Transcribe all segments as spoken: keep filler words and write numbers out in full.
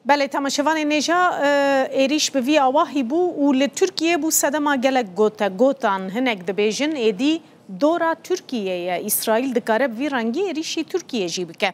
Belê, temaşevanên hêja, e, êrîş bi vî awahî bû û li Tirkiyê bû sedema gelek gote gotan. Hinek dibêjin êdî dora Tirkiyê ye. Îsraîl dikare bi vî rengî êrîşî Tirkiyê jî bike.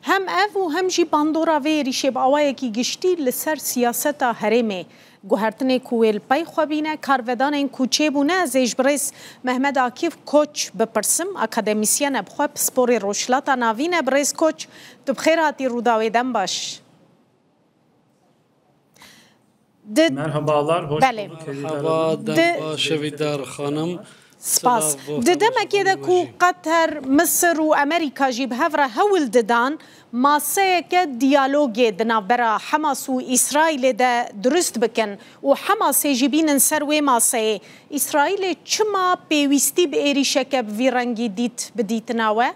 Hem ev û hem jî bandora vê êrîşê bi awayekî giştî li ser siyaseta herêmê. Guhertinê ku wê li pey xwe bîne, karvedanên ku çêbûne, ez ê ji birêz Mehmet Akif Koç bipirsim. Akademisyen e, bi xwe pisporê Rojhilata Navîn e. Birêz Koç, tu bi xêr hatî Rûdawê, dem baş. Di Merhabalar, hoş Belê. bulduk Hevîdar Merhaba, Hanım. dem Di- baş Hevîdar Hanım. Spas. Silav bo Di hemû demekê de ku jî. Qeter, Misir û Amerîka jî bi hev re hewl didan maseyeke diyalogê di navbera Hamas û Îsraîlê de dirust bikin û Hamasê jî bînin ser wê maseyê. Îsraîlê çima pêwîstî bi êrîşeke bi vî rengî dît bi dîtina we?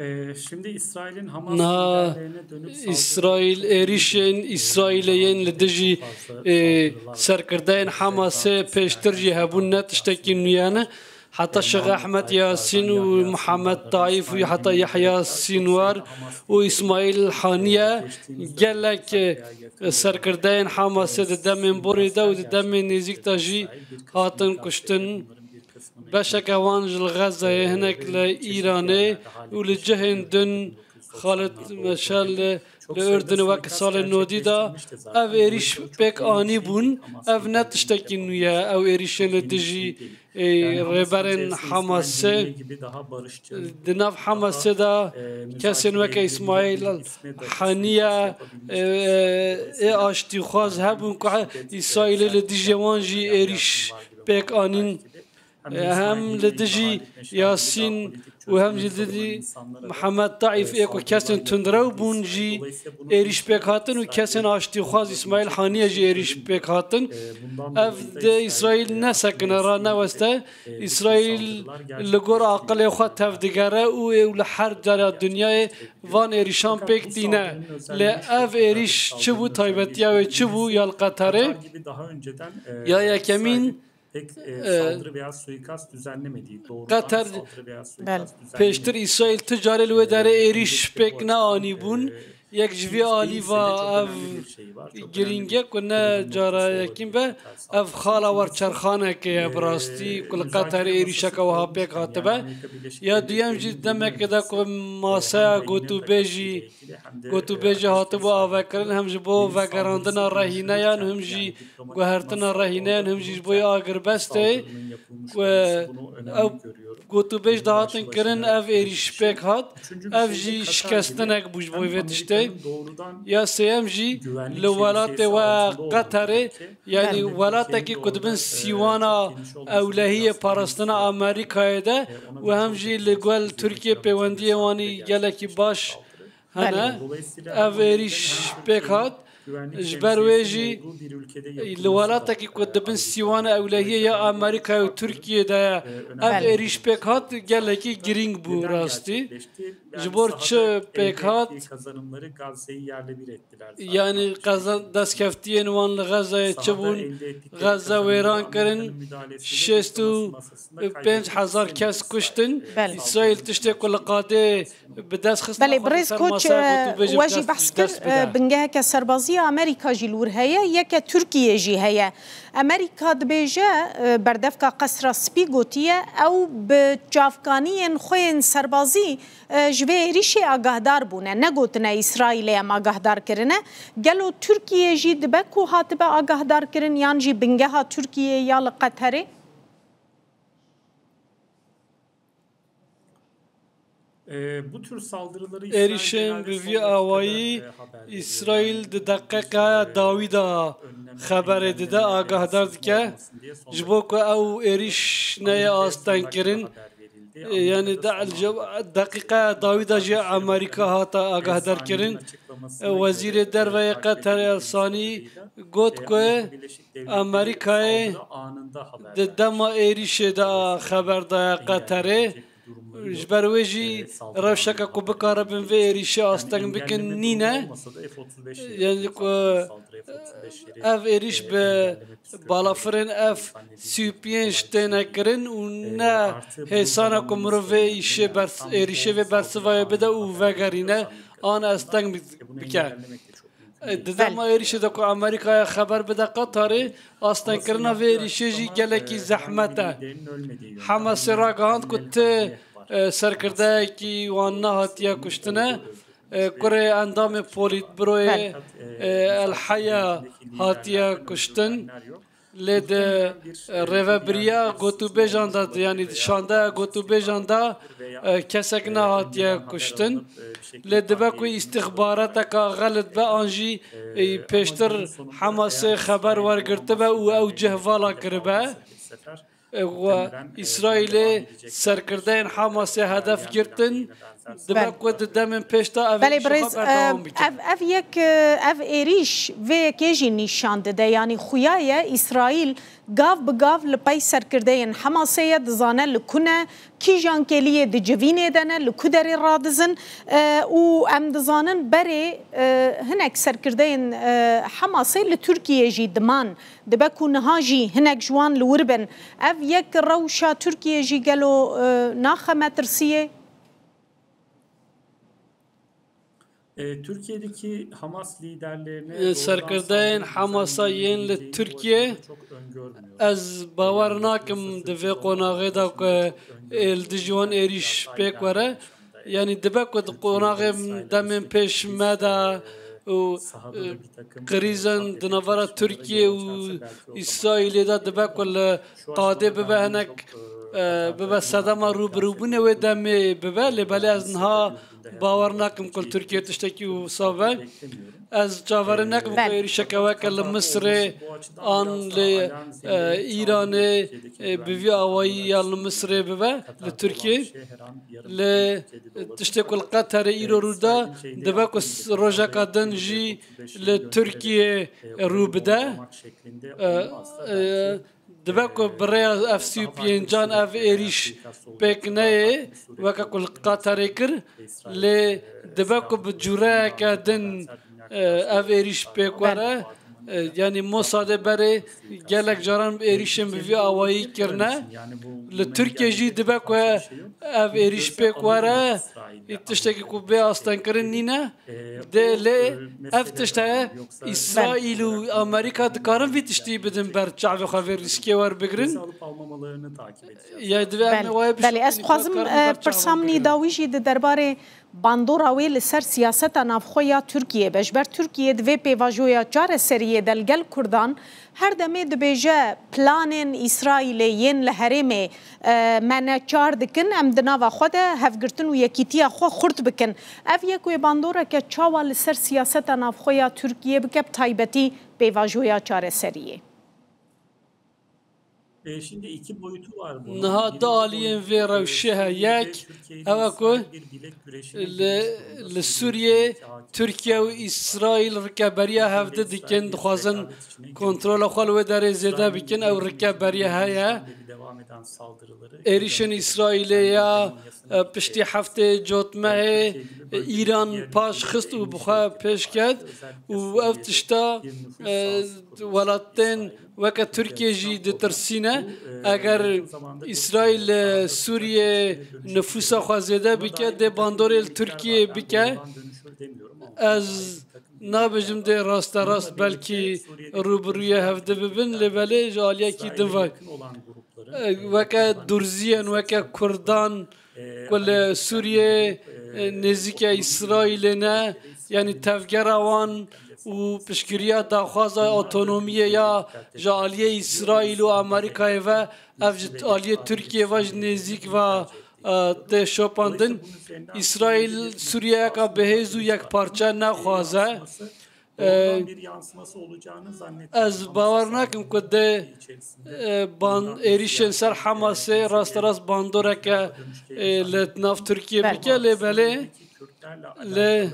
Ee, şimdi İsrail'in Hamas Na liderlerine dönük saldırı Îsraîl êrîşên Îsraîlê yên li dijî, e, serkirdeyên Hamasê pêştir jî hebûn, ne tiştekî nû ye ne. Heta Şêx Ehmed Yasîn û Muhammed Taif û heta Yahya Sinwar û Îsmaîl Haniye gelek, e, serkirdeyên Hamasê di demên borî de û di demên nêzîk de jî hatin kuştin. Beşeke wan ji li Xezeyê, hinek li Îranê û li cihên din Xalid Meşal li, li Urdinê wek salên nodî de ev êrîş pêk anî bûn. Ev ne tiştekî nû ye. Ew êrîşên li dijî, ê, rêberên Hamasê, di nav Hamasê de kesên weke Îsmaîl Haniye, ê, ê aştîxwaz hebûn ku Îsraîlê li dijî wan jî êrîş pêk anîn. Hem li dijî Yasîn û hem jî li dijî Mihemed Taîf ê ku kesên tundrew bûn jî êrîş pêk hatin û kesên aştîxwaz Îsmaîl Haniyê jî êrîş pêk hatin. Ev di Îsraîl nesekine, raneweste. Îsraîl li gor aqilê xwe tevdigere û ê û li her dera dinyayê van êrîşan pêk tîne. Lê ev êrîş çi bû, taybetiya wê çi bû ya li Qeterê? Ya yekemîn, pek, e, e, saldırı veya suikast düzenlemediği, doğrudan Katar saldırı veya suikast Bel. düzenlemediği, pêştir Îsraîl tu carê li wê derê êrîş pêk neanîbûn. Yek ji vî alî ve ev giring e ku ne cara yekîn be, ev xala werçerxanekê ye bi rastî ku li Qeterê êrîşeke wiha pêk hatibe. Ya duyem jî demekê de ku maseya gotûbêjî Gotûbêjê hatibû avekirin, hem ji bo vegerandina rehîneyan, hem jî guhertina rehîneyan, hem jî ji bo agirbestê ku ew gotûbêj dihatin kirin, ev êrîş pêk hat, ev jî şikestinek bû ji bo vê tiştê. Ya sêyem jî li welatê we Qeterê, yanî welatekî ku dibin sîwana ewlehiyê parastina Amerîkayê de û hem jî li gel Tirkiyê pêwendiyê wan î gelekî baş hene. Belê. Ev êrîş pêk hat. Ji ber wê jî li welatekî ku dibin sîwana ewlehiyê ya Amerîka û Tirkiyê de ye, ev Belê. êrîş pêk hat, gelekî girîng bû rastî. Ji bo çi pêk hat? Yani qeza-, destkeftiyên wan li Xezayê çi bûn? Xeze wêran kirin, şêst û pênc hezar kes kuştin. Belê. Îsraîl tiştê ku li qadê bi dest xistin Belê, xwe li Birêz ser Koç, masaya e, gotûbêjê we bi jî dest, behs kir, dest bide. E, bingeheke serbazî ya Amerîka jî li wir heye, yeke Tirkiyê jî heye. Amerîka dibêje, e, berdevka Qesra Spî gotiye, ew bi çavkaniyên xwe yên serbazî, e, ji vê êrîşê agahdar bûne. Negotine Îsraîlê em agahdar kirine. Gelo Tirkiye jî dibe ku hatibe agahdar kirin yan jî bingeha Tirkiyê ya li Qeterê? E, bu tür saldırıları İsrail Êrîşên genelde bi vî son dakikada, awayî e, haber veriyor. Îsraîl di deqîqeya dawî de xeberê dide, agahdar dike. Ji bo ku ew êrîş neyê astengkirin, e, yanî de-, ji deqîqeya dawî de jî Amerîka hate agahdar kirin. E, Wezîrê Derve yê Qeterê El Sanî got ku Amerîkayê di dema êrîşê de xeber daye Qeterê. Ji ber wê jî rewşeke ku bikaribin vê êrîşê asteng bikin nîne. Yanî ku ev êrîş bi balafirên F sî û pênc têne kirin û ne hêsan e ku mirov vê îşê bers-, êrîşê vê bersivayê bide û vegerîne an asteng bi-, bike. E, di dema êrîşê de ku Amerîkaya xeber bide Qatarê, astengkirina vê êrîşê jî gelekî zehmet e. Hamasê ragihand ku ti, e, serkirdeyekî wan nehatiye kuştine. E, kurê endamê polîtburoyê, e, El Heya hatiye kuştin. Lê di, e, rêvebiriya gotûbêjan de, yanî di şandeya gotûbêjan de, e, kesek nehatiye kuştin. Lê dibe ku îstixbareteka xelit be an jî, e, pêştir Hamasê xeber wergirtibe û ew cih vala kiribe. E, we Îsraîlê serkirdeyên Hamasê hedef girtin. Dibe Belê. ku di demên pêş de ev Belê êrîşa birêz, xwe berdewam e, bikin. ev, ev yek, e, ev êrîş vê yekê jî nîşan dide. Yanî xuya ye Îsraîl gav bi gav li pey serkirdeyên Hamasê ye, dizane li ku ne, kîjan kêliyê di civînê de ne, li ku derê radizin. E, û em dizanin berê, e, hinek serkirdeyên, e, Hamasê li Tirkiyê jî diman. Dibe ku niha jî hinek ji wan li wir bin. Ev yek rewşa Tirkiyê jî gelo, e, naxe metirsiyê? E, Türkiye'deki Hamas liderlerine E, doğrudan serkirdeyên saldırı Hamasa düzenlenmediğine yên li ilişkin Tirkiye, boyutlarını çok öngörmüyorum. ez bawer nakim di vê qonaxê de ku ê li dijî wan êrîş pêk were. Yanî dibe ku di qonaxê demên pêş me de û, e, krîzên di navbera Tirkiye û Îsraîlê de dibe ku li qadê bibe hinek, e, bibe sedema rûbirûbûnê wê demê bibe, lê belê ez niha bawer nakim ku li Tirkiye tiştekî wisa be. Ez çaverê nekim ku Belê. êrîşeke weke li Misirê an li, e, Îranê, e, bi vî awayî ya li Misirê bibe, li Tirkiye. Lê tiştê ku li Qeterê îro rû da, dibe ku s-, rojeka din jî li Tirkiye rû bide. E, e, Dibe ku bi rêya F sî û pêncan ev êrîş pêk neyê, weke ku li Qatarê kir, lê dibe ku bi cûreyeke din, e, ev êrîş pêk were. E, yanî Mossadê berê gelek caran êrîşên bi vî awayî kirine. Li Tirkiye jî dibe ku ev êrîş pêk were, tiştekî ku bê astengkirin nîne. Dê lê ev tişt heye, Îsraîl û Amerîka dikarin vî tiştî bidin ber çavê xwe vê rîskê werbigirin. Ya divê em Belê. wayê Belê, ez bişopînin, dixwazim, karin e, ber çavan pirsa min î bigirin. dawî jî di derbarê bandora wê li ser siyaseta navxwe ya Tirkiyê be. Ji ber Tirkiye di vê pêvajoya çareseriyê de li gel Kurdan her demê dibêje planên Îsraîlê yên li herêmê, e, me neçar dikin, em di nava xwe de hevgirtin û yekîtiya xwe xurt bikin. Ev yek wê bandoreke çawa li ser siyaseta navxwe ya Tirkiyê bike, bi taybetî pêvajoya çareseriyê? E, şimdi iki boyutu var bunun. Niha Birinci du aliyên boyutu, vê e, rewşê he. Suriye'de Yek, Türkiye ile ew e ku İsrail bir bilek güreşine li, girmiş durumda. li Suriye Tirkiye û Îsraîl rikeberiya hevdi dikin, dixwazin kontrola xwe li wê derê zêde bikin. Ew rikeberiye heye. Êrîşên Îsraîlê ya, e, piştî heftê cotmehê, e, Îran paş xist û bi xwe pêş ket û ev tişta, e, welatên weke Tirkiye jî ditirsîne. Eger Îsraîl, e, Sûriyê nifûsa xwe zêde bike, dê bandorê li Tirkiyê bike. Ez nabêjim dê rasterast belkî rûbirûyê hevdi bibin, lê belê ji aliyekî din ve, e, weke Durziyên, weke Kurdan ku li Sûriyê, e, nêzîke Îsraîlê ne, yanî tevgera wan û piştgiriya daxwaza otonomiyê ya ji aliyê Îsraîl û Amerîkayê ve, ev ji aliyê Tirkiyê ve ji nêzîk ve, e, tê şopandin. Îsraîl Sûriyeyeka bihêz û yekparçe naxwaze. E, ez bawer nakim ku dê, e, ban-, êrîşên ser Hamasê rasterast bandoreke, e, li nav Tirkiyê bike, lê belê li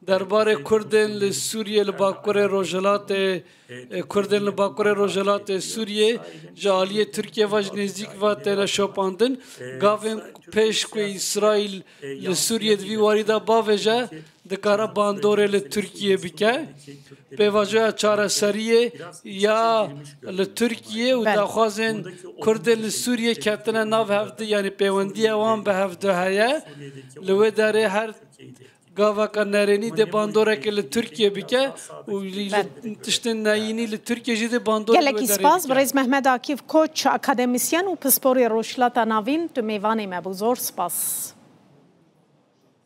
Derbarê Kurdên li Sûriyê li Bakurê Rojhilatê, e, Kurdên li Bakurê Rojhilatê Sûriyê ji aliyê Tirkiye ve ji nêzîk ve têne şopandin. Gavên pêş ku Îsraîl li Sûriyê di vî warî de bavêje, dikare bandorê li Tirkiye bike. Pêvajoya çareseriyê ya li Tirkiye û Belê. daxwazên Kurdên li Sûriyê ketine nav hevdi, yanî pêwendiya wan bi hevdu heye. Li wê derê her gaveka nerênî dê bandoreke li Tirkiye bike û li, li Belê. tiştên neyînî li Tirkiye jî dê bandor Gelekî li wê derê spas, bike. Birêz Mehmet Akif Koç, akademisyen û pisporê Rojhilata Navîn, tu mêvanê me bû. Zor spas.